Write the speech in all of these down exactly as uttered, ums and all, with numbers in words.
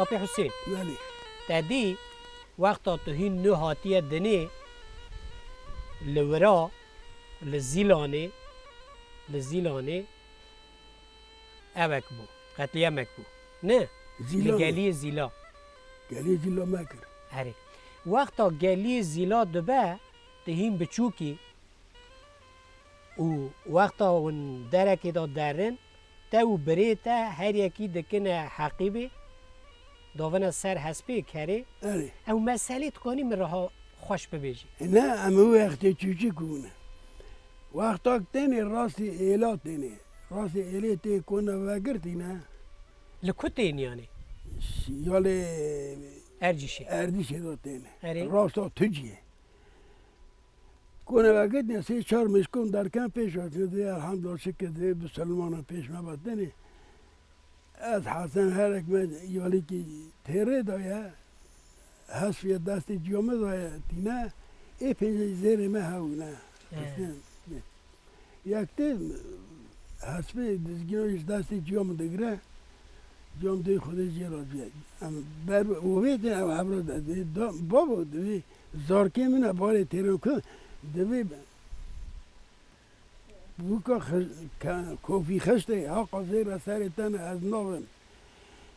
Apê Husên, Belê. Te dî wexta tu hîn nû hatiye dinê, li wira, li Zîlanê, li Zîlanê evek bû, qetlîyemek bû. Ne? Li Zîlanê. Geliyê Zîla. Geliyê Zîla me kir. Erê. Wexta geliyê Zîla dibe, tu hîn biçûk î, û wexta hûn derekê de derin, te û birê te her yekî dikine heqîbê, davine ser hespê kerê. Erê. Ew meselê dikanî min re ha xweş bibêjî. Ne, em wê wextê çûçik bûne. Wextak têne rastî êla têne. Rastî êlê tê kona vegirtî ne. Li ku tên yanî? Ya lê Ercîşê. Erdîşê de têne. Erê. Rasta Tuciyê. Kone vegirtine sê çar mişkon derken pêş ve, divê elhamdulillah şikir divê bisilmana pêş me ve tenê. Ez Hesen herek me yalîkî têrê daye, hesfiye destê ciya me daye tîne, ê pêncî zêrê me hewne. He. Yek tê hespê dizgîna ji destê ciya min digire, ciya min dê Xwedê jê razî ye. Em ber û vê tê ew hevra de dê da, babo divê zarkê min e barê têran ku divê be. Wika xi-, ke-, kofî xiştê, haqa zêre serê te ne ez nabim.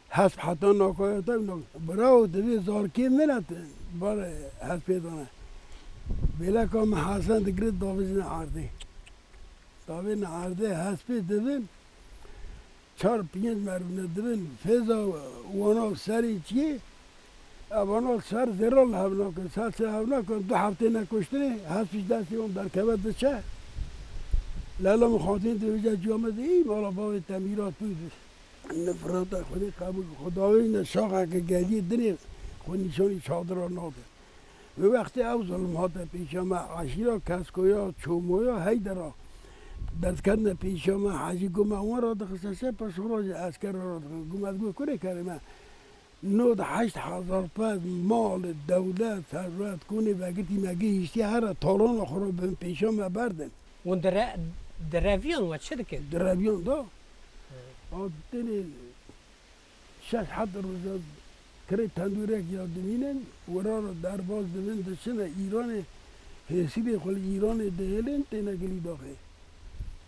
Hesp heta nakaya te nak-, bravo, divê zarkê min e te, bar hespê dane. Bêleka min Hesen digire davêjine erdê. Davêjine erdê hespê divin, çar pênc merivne divin, fêza wana serê çiyê, evana ser zêra li hev nakin, ser li hev nakin, du heftê nekuştinê, hespî ji destê wan derkeve diçe. Leyla min xatîn divêje ciya me de, î mala bavê te mîrat bû. Nifrata Xwedê qebûl, Xwedawê ne şaxeke geliyê dinê xwe nîşanî çadira nade. Wê wextê ew zulm hate pêşiya me, eşîra Keskoya, Çomoya, Heydera. Derdiketine pêşiya me, Hecî got me wan radixiste ser, paşxora jî esker radixist. Got me, ez got kurê kerê me. Nod heşt hezar pez, mal, dewlet, serwet, konê vegirtî me gihîştiye here, talona xwe re bin pêşiya me berdin. Hûn dire-, direviyan we çi dikin? Direviyan da. He. A, tenê şeş heft roja kirê tendûrek ya dimînin, wira re derbas dibin, diçine Îranê, hêsîrê xwe li Îranê dihêlin, têne gilî daxê.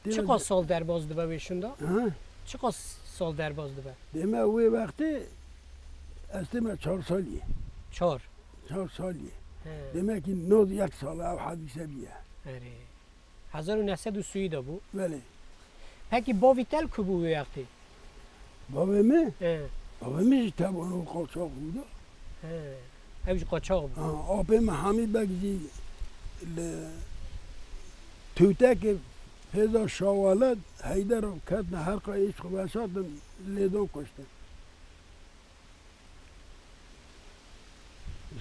Têne Çiqas sal derbas dibe wê şûnda? Ha? Çiqas sal derbas dibe? Dême wê wextê ez tême çar salî. Çar? Çar salî. He. Demekî nod yek sal ew hadîse bîye. Erê. Hezar û neh sed û sî de bû. Belê. Pekî bavî te li ku bû wê wextê? Bavê min? He. Bavê min jî tevano qaçax bû da. He. Ew jî qaçax bû. Ha, apê min Hamîd Beg jî li Tûtekê hêza Şawale Heyder û ketine herqa êş xwe veşartin, lêdan kuştin.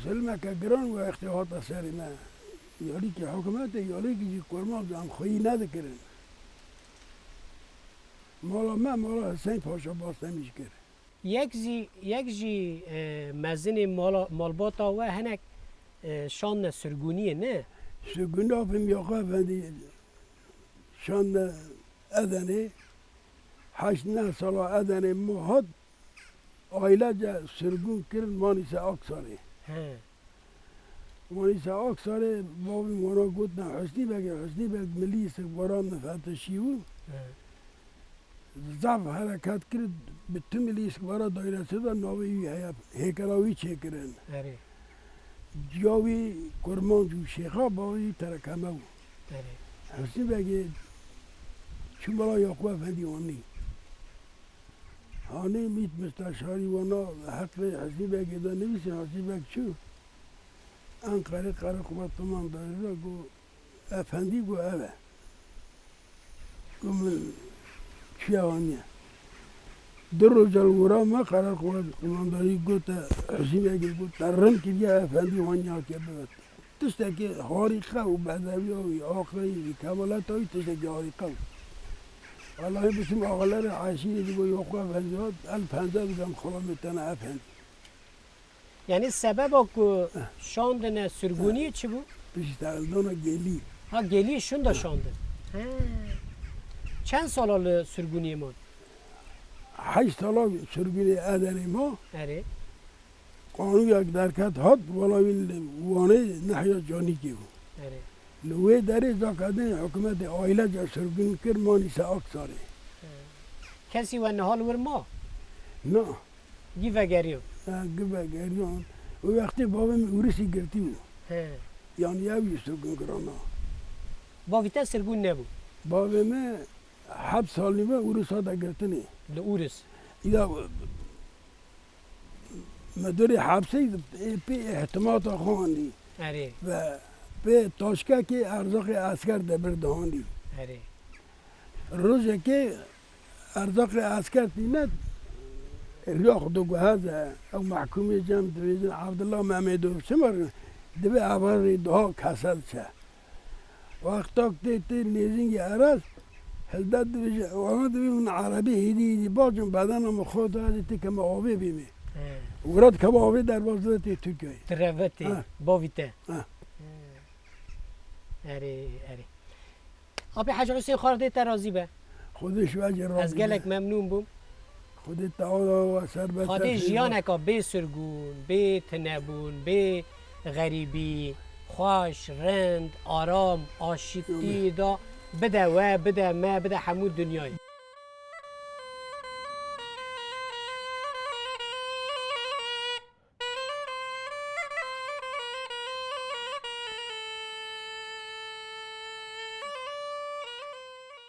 Zilmeke giran wextê hate serê me. Yalîkî hikûmetê, yalîkî jî kurmanc em xweyî nedikirin. Mala me, mala Husên Paşa Bastemî jî kir. Yek jî, yek jî, e, mezinê mala, malbata we hinek, e, şandine sirgûniyê, ne? Sirgûnî apê min Yaqûb Efendî şandine Edenê. Heşt neh sala Edenê ma hat, ailece sirgûn kirin Manîsa Aksarê. He. Manîsa Aksarê bavê wana gotina Husnî Begê, Husnî Beg milî îstixbaran mifetişî bû. He. Zaf hereket kir, bi tu milî îstixbara daîresi de navê wî heye, hêkera wî çêkirin. Erê. Ciya wî kurmanc û şêxa, bavê wî terekeme bû. Erê. Husnî Begê çû mala Yaqûb Efendî Wanî. Hanî mît misteşarî wana heqê Hesnî Begê de nivîsî, Hesnî Beg çû Enqerê, Qereqoba Qimandarî de got, Efendî got, ev e. Got, min çûye aniye. Du roja li wira me Qereqoba Qimandarî got, te Hesnî Begê got, te rind kiriye, Efendî Wanî hatiye bibe. Tiştekî harîqe û bedewiya wî, aqilê wî, kemaleta wî tiştekî harîqe bû. Wellahî biçim aqilê eşîrê dibû, Yaqûb Efendî hat, el pence bigem xulamê te ne efendî. Yanî sebeba ku şandine sirgûniyê çi bû? Piştî te eldana gelî. Ha, gelî şûnda şandin. He. Çend sala li sirgûniyê man? Heşt sala sirgûnê Edenê ma. Erê. Qanûyek derket hat, wela wî li Wanê nehiya Canîkê bû. Erê. Li wê derê zaka din hikûmetê aîlece sirgûn kir, manî se Aksarê. He. Kesî we niha li wir ma? Na. Gî vegeriyan? He, gî vegeriyan. Û wextê bavê min Ûrisî girtî bû. He. Yanî ew jî sirgûn kirana. Bavî te sirgûn nebû? Bavê min heft salî me Ûrisa de girtinê. Li Ûris? Ya, Müdürê hepsê pê îhtimata xwe handî. Erê. Ve pê taşkekê erzaqê esker de bir dihandî. Erê. Rojekê erzaqê esker tîne, riya xwe diguheze. Ew mehkûmê cem dibêjin Abdullah Mehmedov çima divê ev rê daha kesel çe. Wextak tê tê nêzîngî Erez, hildet dibêje, wana dibê hûn erebî hêdî hêdî bacin bedena min xwe da, ez ê têkeme avê bîmê. He. Wira dikeme avê derbas dibe tê Tirkiyeyê. Direvetê, Ha. bavî te. Ha. He. Erê, erê. Apê Hecî Husên, Xwedê te razî be. Xwedê ji we jî razî be. Ez gelek memnûn bûm. Xwedê Teala we serbest Xwedê jiyaneka bê sirgûn, bê tinebûn, bê xerîbî, xweş, rind, aram, aşîtî da bide we, bide me, bide hemû dinyayê.